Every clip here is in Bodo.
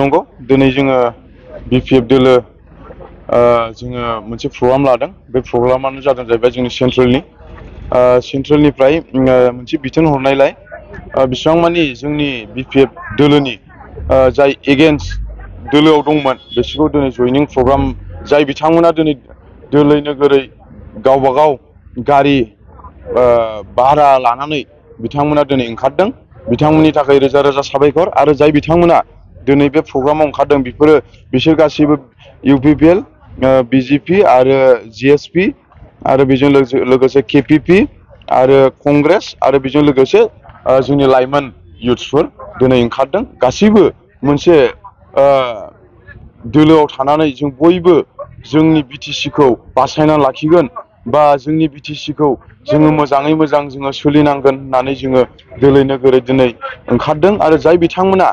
नंगौ दिनै जोङो बिपिएफ दोलो जोङो मोनसे प्रग्राम लादों। बे प्रग्रामानो जादों जाहैबाय जोंनि सेन्ट्रेलनिफ्राय मोनसे बिथोन हरनायलाय बेसेबां मानि जोंनि बिपिएफ दोलोनि जाय एगेन्स्ट दोलोआव दंमोन बिसोरखौ दिनै जयनिं प्रग्राम जाय बिथांमोना दिनै दोलै नोगोरै गावबा गाव गारि भारा लानानै बिथांमोना दिनै ओंखारदों। बिथांमोननि थाखाय रोजा रोजा साबायखर। आरो जाय बिथांमोना दिनै बे प्रग्रामाव ओंखारदों बिसोर गासैबो इउपिपिएल, बिजेपि आरो जिएसपि आरो बेजों लोगोसे केपिपि आरो कंग्रेस आरो बेजों लोगोसे जोंनि लाइमोन युथ्सफोर दिनै ओंखारदों। गासैबो मोनसे दोलोआव थानानै जों बयबो जोंनि बिटिसिखौ बासायना लाखिगोन बा जोंनि बिटिसिखौ जोङो मोजाङै मोजां जोङो सोलिनांगोन होननानै जोङो दोलै नोगोरै दिनै ओंखारदों। आरो जाय बिथांमोना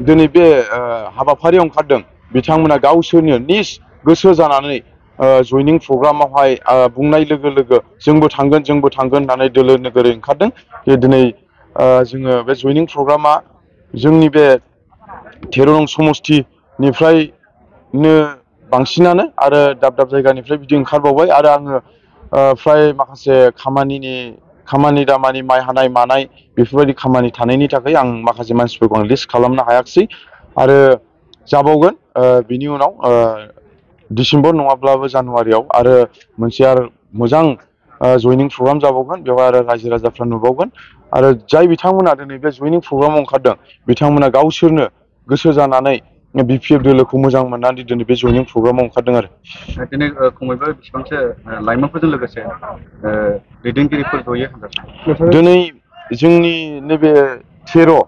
दिनै बे हाबाफारियाव ओंखारदों बिथांमोना गावसोरनो निज गोसो जानानै जयनिं प्रग्रामावहाय बुंनाय लोगो लोगो जोंबो थांगोन होननानै दोलो नोगोरै ओंखारदों। दिनै जोङो बे जयनिं प्रग्रामा जोंनि बे 13 नं समस्थिनिफ्रायनो बांसिनानो आरो दाब दाब जायगानिफ्राय बिदि ओंखारबावबाय। आरो आङो फ्राय माखासे खामानि दामानि माइ हानाय मानाय बेफोरबायदि खामानि थानायनि थाखाय आं माखासे मानसिफोरखौ आं लिस्ट खालामनो हायाखिसै आरो जाबावगोन बिनि उनाव डिसेम्बर नङाब्लाबो जानुवारियाव आरो मोनसे आरो मोजां जयनिं प्रग्राम जाबावगोन। बेवहाय आरो रायजो राजाफ्रा नुबावगोन। आरो जाय बिथांमोना दिनै बे जयनिं प्रग्रामाव ओंखारदों बिथांमोना गावसोरनो गोसो जानानै बिपिएफ दोलोखौ मोजां मोननानै दिनै बे जयनिं प्रग्रामाव ओंखारदों। आरो दिनै खमैबो बेसेबांसो लाइमोनफोरजों लोगोसे दैदेनगिरिफोर जयो दिनै जोंनि नैबे 13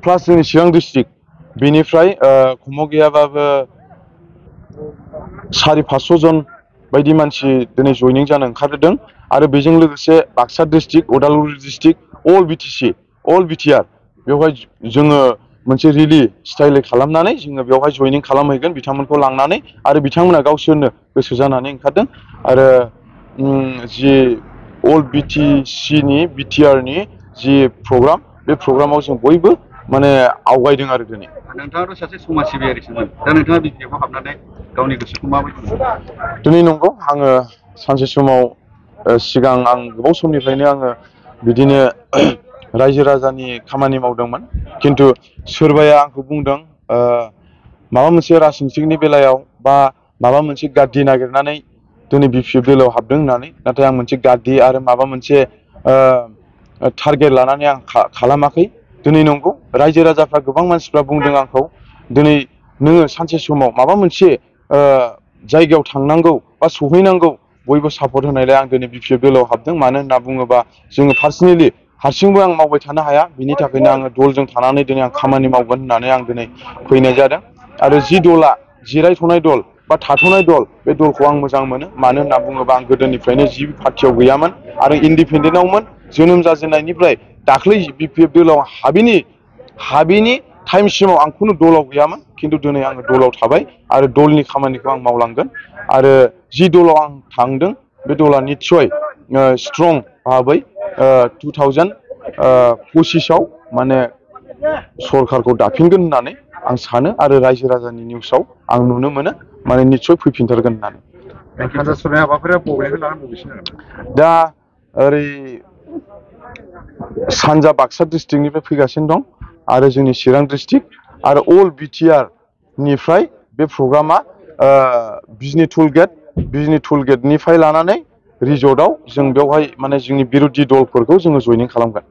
प्लास जोंनि चिरां डिस्ट्रिक्ट बेनिफ्राय खमाव गैयाबाबो 400-500 जन बायदि मानसि दिनै जयनिं जानो ओंखारदों। आरो बेजों लोगोसे बाक्सा डिस्ट्रिक्ट, उदालगुरि डिस्ट्रिक्ट, अल बिटिसि, अल बिटिआर बेवहाय जोङो मोनसे रिलि स्टाइलै खालामनानै जोङो बेवहाय जयनिं खालामहैगोन बिथांमोनखौ लांनानै। आरो बिथांमोना गावसोरनो गोसो जानानै ओंखारदों। आरो जि अल बिटिसिनि बिटिआरनि जि प्रग्राम बे प्रग्रामाव जों बयबो माने आवगायदों। आरो दिनै नोंथाङाथ' सासे समाज सिबियारिसोमोन, दा नोंथाङा बिपिएफआव हाबनानै गावनि गोसोखौ माबायदि मोनो? दिनै नंगौ आङो सानसे समाव सिगां आं गोबाव समनिफ्रायनो आङो बिदिनो रायजो राजानि खामानि मावदोंमोन। खिन्थु सोरबाया आंखौ बुंदों माबा मोनसे राजनितिकनि बेलायाव बा माबा मोनसे गाद्दि नागिरनानै दिनै बिपिएफ दोलोआव हाबदों होननानै। नाथाय आं मोनसे गाद्दि आरो माबा मोनसे टारगेट लानानै आं खालामाखै। दिनै नंगौ रायजो राजाफ्रा गोबां मानसिफ्रा बुंदों आंखौ दिनै नोङो सानसे समाव माबा मोनसे जायगायाव थांनांगौ बा सहैनांगौ बयबो सापर्ट होनायलाय आं दिनै बिपिएफ दोलोआव हाबदों। मानो होनना बुङोबा जोङो पार्सनेलि हारसिंबो आं मावबाय थानो हाया। बिनि थाखायनो आङो दलजों थानानै दिनै आं खामानि मावगोन होननानै आं दिनै फैनाय जादों। आरो जि दला जिरायथ'नाय दल बा थाथ'नाय दल बे दलखौ आं मोजां मोनो। मानो होनना बुङोबा आं गोदोनिफ्रायनो जि पार्टियाव गैयामोन आरो इन्डिपेन्डेन्टआवमोन जोनोम जाजेननायनिफ्राय दाख्लै बिपिएफ दोलोआव हाबिनि टाइमसिमाव आं खुनु दलाव गैयामोन। खिन्थु दिनै आङो दलाव थाबाय आरो दलनि खामानिखौ आं मावलांगोन। आरो जि दलाव आं थांदों बे दला निस्सय स्ट्रं भाबै 2025आव माने सरखारखौ दाफिनगोन होननानै आं सानो। आरो रायजो राजानि निउसाव आं नुनो मोनो माने निस्सय फैफिनथारगोन होननानै। दा ओरै सानजा बाक्सा डिस्ट्रिक्टनिफ्राय फैगासिनो दं आरो जोंनि चिरां डिस्ट्रिक्ट आरो अल बिटिआर निफ्राय बे प्रग्रामा बिजनि टुल गेटनिफ्राय लानानै रिजर्टआव जों बेवहाय माने जोंनि बिर'धि दलफोरखौ जोङो जयनिं खालामगोन।